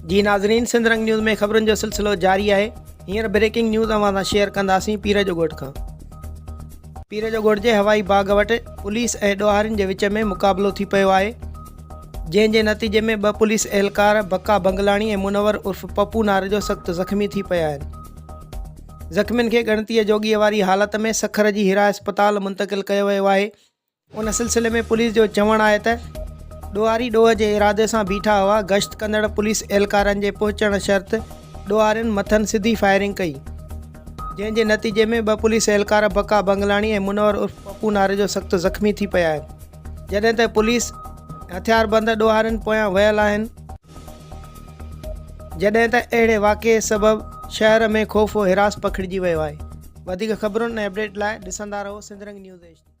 جي ناظرين سنڌ رنگ نيوز ۾ خبرن جو سلسلو جاري آهي هينئر بريڪنگ نيوز اوهان سان شيئر ڪنداسين پير جو ڳوٺ کان پير جو ڳوٺ جي هوائي باغ وٽ پوليس ۽ ڏوهارين جي وچ ۾ مقابلو ٿي پيو آهي جنهن جي نتيجي ۾ ٻه پوليس اهلڪار بقا بنگلاڻي ۽ منور عرف پپو ناريجو سخت زخمي ٿي پيا آهن زخمين کي ڳڻتيء جوڳيء واري حالت ۾ سکر جي هيرا اسپتال منتقل ڪيو ويو آهي ان سلسلي ۾ پوليس جو چوڻ آهي ته ڏوهاري ڏوهه جي ارادي سان بيٺا هئا، گشت ڪندڙ پوليس اهلڪارن جي پهچڻ شرط ڏوهارين مٿن سڌي فائرنگ ڪئي، جنهن جي نتيجي ۾ ٻه پوليس اهلڪار بقا بنگلاڻي ۽ منور عرف پپو ناريجو سخت زخمي ٿي پيا آهن، جڏهن ته پوليس هٿياربند ڏوهارين پويان ويل آهن، جڏهن ته اهڙي واقعي سبب شهر ۾ خوف و هراس پکڙجي ويو آهي. وڌيڪ خبرن ۽ اپڊيٽ لاء ڏسندا رهو سنڌ رنگ نيوز ايڇ ڊي.